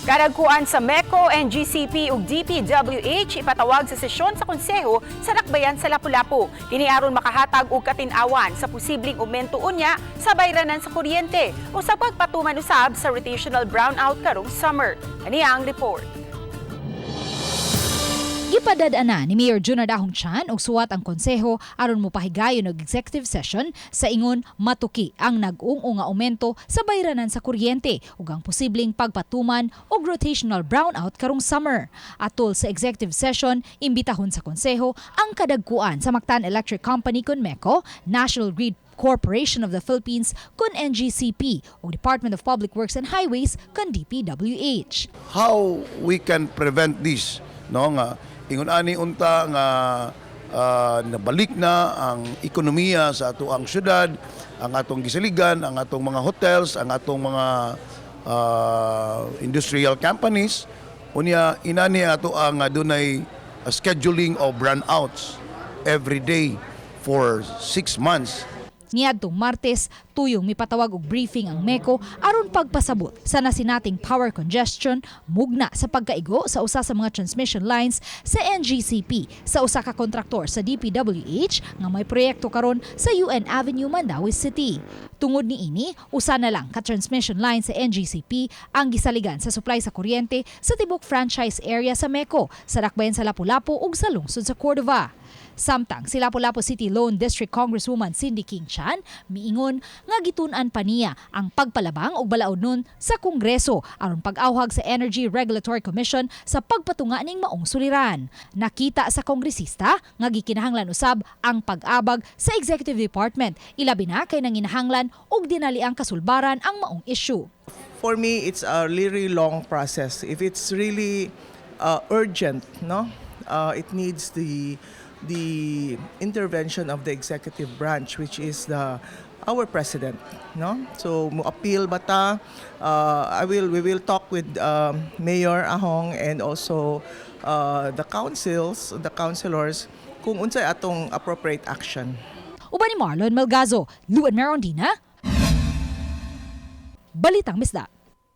Kadagkuan sa MECO, NGCP ug DPWH ipatawag sa sesyon sa konseho sa Dakbayan sa Lapu-Lapu. Kini aron makahatag og katin-awan sa posibleng aumento unya sa bayranan sa kuryente o sa pagpatuman usab sa rotational brownout karong summer. Ani ang report. Gipadad-ana ni Mayor Junard Ahong Chan og suwat ang konseho aron mopahigayon og executive session sa ingon matuki ang nag-ung-ung nga aumento sa bayranan sa kuryente ug ang posibleng pagpatuman og rotational brownout karong summer. Atol sa executive session, imbitahon sa konseho ang kadagkuan sa Mactan Electric Company kun MECO, National Grid Corporation of the Philippines kun NGCP ug Department of Public Works and Highways kun DPWH. How we can prevent this, no, nga ingon ani unta nga nabalik na ang ekonomiya sa atoang syudad, ang atong gisaligan, ang atong mga hotels, ang atong mga industrial companies. Unya inani ato ang dunay scheduling of brownouts every day for 6 months. Niadtong Martes, tuyong mipatawag og briefing ang MECO aron pagpasabot sa nasinating power congestion mugna sa pagkaigo sa usa sa mga transmission lines sa NGCP sa usa ka kontraktor sa DPWH nga may proyekto karon sa UN Avenue, Mandaue City. Tungod niini, usa na lang ka transmission line sa NGCP ang gisaligan sa supply sa kuryente sa tibok franchise area sa MECO, sa Dakbayan sa Lapu-Lapu ug sa lungsod sa Cordova. Samtang si Lapu-Lapu City Lone District Congresswoman Cindy King Chan miingon nga gitun-an pa niya ang pagpalabang og balaodnon sa Kongreso aron pag-awhag sa Energy Regulatory Commission sa pagpatunga ning maong suliran. Nakita sa kongresista nga gikinahanglan usab ang pag-abag sa Executive Department, ilabi na kay nanginahanglan og dinaliang kasulbaran ang maong issue. For me, it's a really long process. If it's really urgent, no, it needs the intervention of the executive branch, which is the our president, no. So mo appeal ba ta? I will we will talk with Mayor Ahong and also the councils, the councilors, kung unsay atong appropriate action. Uban ni Marlon Melgazo, Luan Merondina, Balitang Misda.